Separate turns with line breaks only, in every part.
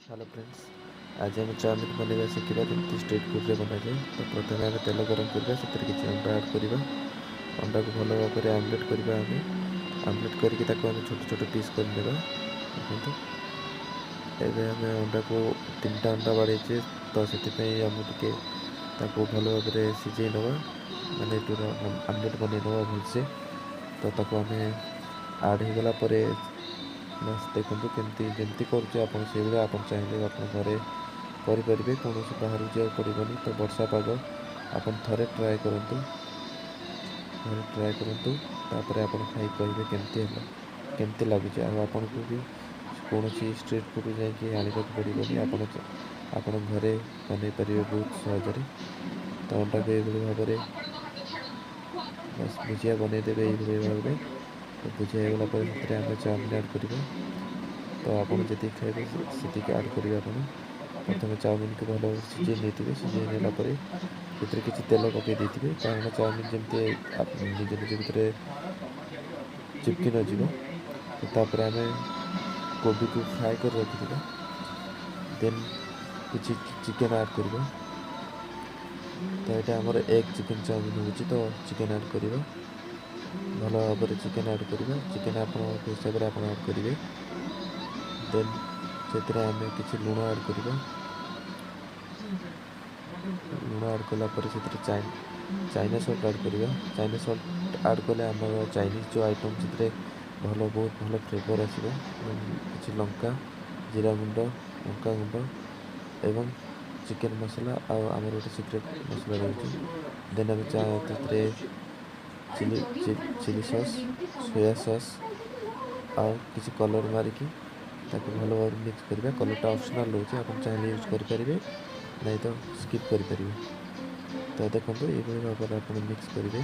Hello friends, ଆଜି ଆମେ chowmein ବନେଇବା ଶିଖିବା, ଯେମିତି ଷ୍ଟ୍ରିଟ୍ ଫୁଡ଼୍ରେ ବନାଯାଏ। ତ ପ୍ରଥମେ ଆମେ ତେଲ ଗରମ କରିବା, ସେଥିରେ କିଛି ଅଣ୍ଡା ଆଡ଼୍ କରିବା। ଅଣ୍ଡାକୁ ଭଲ ଭାବରେ ଆମଲେଟ୍ କରିବା। ଆମେ ଆମଲେଟ୍ କରିକି ତାକୁ ଆମେ ଛୋଟ ଛୋଟ ପିସ୍ କରିନେବା। ଦେଖନ୍ତୁ, ଏବେ ଆମେ ଅଣ୍ଡାକୁ 3ଟା ଅଣ୍ଡା ବାଡ଼େଇଛେ, ତ ସେଥିପାଇଁ ଆମେ ଟିକେ ତାକୁ ଭଲ ଭାବରେ ସିଝେଇ ନେବା, ମାନେ ପୁରା ଆମଲେଟ୍ ବନେଇ ନେବା ଭଲସେ। ତ ତାକୁ ଆମେ ଆଡ଼୍ ହେଇଗଲା ପରେ ବାସ୍ ଦେଖନ୍ତୁ କେମିତି ଯେମିତି କରୁଛେ, ଆପଣ ସେଇଭଳିଆ ଆପଣ ଚାହିଁଲେ ଆପଣ ଘରେ କରିପାରିବେ, କୌଣସି ବାହାରକୁ ଯିବାକୁ ପଡ଼ିବନି। ତ ବର୍ଷା ପାଗ, ଆପଣ ଥରେ ଟ୍ରାଏ କରନ୍ତୁ, ଘରେ ଟ୍ରାଏ କରନ୍ତୁ, ତାପରେ ଆପଣ ଖାଇ କହିବେ କେମିତି ହେଲା, କେମିତି ଲାଗୁଛି। ଆଉ ଆପଣଙ୍କୁ ବି କୌଣସି ଷ୍ଟ୍ରିଟ୍ ଫୁଡ଼୍ ଯାଇକି ଆଣିବାକୁ ପଡ଼ିବନି, ଆପଣ ଘରେ ବନେଇ ପାରିବେ ବହୁତ ସହଜରେ। ତ ଅଣ୍ଡାକୁ ଏଇଭଳି ଭାବରେ ବାସ୍ ଭୁଜିଆ ବନେଇଦେବେ ଏଇଭଳି ଭାବରେ। ତ ଭୁଜିଆ ହେଇଗଲା ପରେ ସେଥିରେ ଆମେ ଚାଉମିନ୍ ଆଡ଼୍ କରିବା। ତ ଆପଣ ଯେତିକି ଖାଇବେ ସେତିକି ଆଡ଼୍ କରିବେ। ଆପଣ ପ୍ରଥମେ ଚାଉମିନ୍କୁ ଭଲ ଭାବରେ ସିଝେଇ ନେଇଥିବେ। ସିଝେଇ ନେଲା ପରେ ସେଥିରେ କିଛି ତେଲ ପକାଇ ଦେଇଥିବେ, କାରଣ ଚାଉମିନ୍ ଯେମିତି ନିଜ ନିଜ ଭିତରେ ଚିପକି ନଯିବ। ତ ତାପରେ ଆମେ କୋବିକୁ ଫ୍ରାଏ କରି ରଖିଥିବା, ଦେନ୍ କିଛି ଚିକେନ୍ ଆଡ଼୍ କରିବା। ତ ଏଇଟା ଆମର ଏଗ୍ ଚିକେନ୍ ଚାଉମିନ୍ ହେଉଛି, ତ ଚିକେନ୍ ଆଡ଼୍ କରିବା, ଭଲ ଭାବରେ ଚିକେନ୍ ଆଡ଼୍ କରିବା। ଚିକେନ୍ ଆପଣଙ୍କ ହିସାବରେ ଆପଣ ଆଡ଼୍ କରିବେ। ଦେନ୍ ସେଥିରେ ଆମେ କିଛି ଲୁଣ ଆଡ଼୍ କରିବା। ଲୁଣ ଆଡ଼୍ କଲା ପରେ ସେଥିରେ ଚାଇନା ସଲ୍ଟ ଆଡ଼୍ କରିବା। ଚାଇନା ସଲ୍ଟ ଆଡ଼୍ କଲେ ଆମର ଚାଇନିଜ୍ ଯେଉଁ ଆଇଟମ୍ ସେଥିରେ ବହୁତ ଭଲ ଫ୍ଲେଭର୍ ଆସିବ। ଏବଂ କିଛି ଲଙ୍କା, ଜିରା ଗୁଣ୍ଡ, ଲଙ୍କା ଗୁଣ୍ଡ ଏବଂ ଚିକେନ୍ ମସଲା, ଆଉ ଆମର ଗୋଟେ ସିକ୍ରେଟ୍ ମସଲା ରହୁଛି। ଦେନ୍ ଆମେ ସେଥିରେ ଚିଲି ସସ୍, ସୋୟା ସସ୍ ଆଉ କିଛି କଲର୍ ମାରିକି ତାକୁ ଭଲ ଭାବରେ ମିକ୍ସ କରିବା। କଲର୍ଟା ଅପସନାଲ୍ ରହୁଛି, ଆପଣ ଚାହିଁଲେ ୟୁଜ୍ କରିପାରିବେ, ନାଇଁ ତ ସ୍କିପ୍ କରିପାରିବେ। ତ ଦେଖନ୍ତୁ, ଏଇଭଳି ଭାବରେ ଆପଣ ମିକ୍ସ କରିବେ,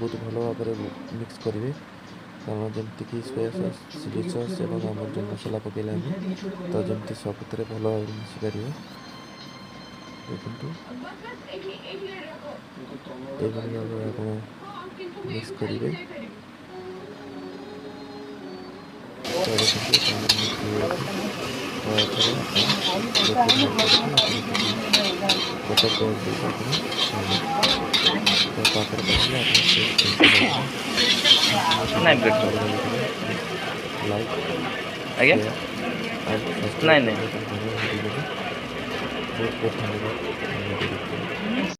ବହୁତ ଭଲ ଭାବରେ ମିକ୍ସ କରିବେ, କାରଣ ଯେମିତିକି ସୋୟା ସସ୍, ଚିଲି ସସ୍ ଏବଂ ଆମର ଯେଉଁ ମସଲା ପକାଇଲେ ଆମେ, ତ ଯେମିତି ସବୁଥିରେ ଭଲ ଭାବରେ ମିଶିପାରିବ। ଦେଖନ୍ତୁ, ଏଇଭଳି ଭାବରେ ଆପଣ ମିକ୍ସ କରିବେ। ତ ଦେଖନ୍ତୁ, ଏଇଟା ଆମର ମିକ୍ସ ହେଇଯାଇଛି। ତ ଏଥର ଆପଣ ପ୍ଲେଟ୍କୁ ବାହାର କରିକି ଆପଣ କିଛି ବଟର୍ ଦେଇକି ଆପଣ ଖାଇବେ। ତ ତାପରେ କହିବେ ଆପଣ ଟେଷ୍ଟ କେମିତି ଲାଗିଲା।
ନାଇଁ,
ଭିଡ଼ିଓଟି
ବ୍ରେଡ଼୍
ଭଲ
ଚପ୍।
ଲାଗିଥିଲେ ପ୍ଲିଜ୍ ଲାଇକ୍,
ଆଜ୍ଞା।
ସେୟାର ଆଉ
ନାଇଁ
ସବସ୍କ୍ରାଇବ୍
ନାଇଁ।
କରିବାକୁ ଜମା ଭୁଲିବେନି। ବହୁତ ବହୁତ ଧନ୍ୟବାଦ।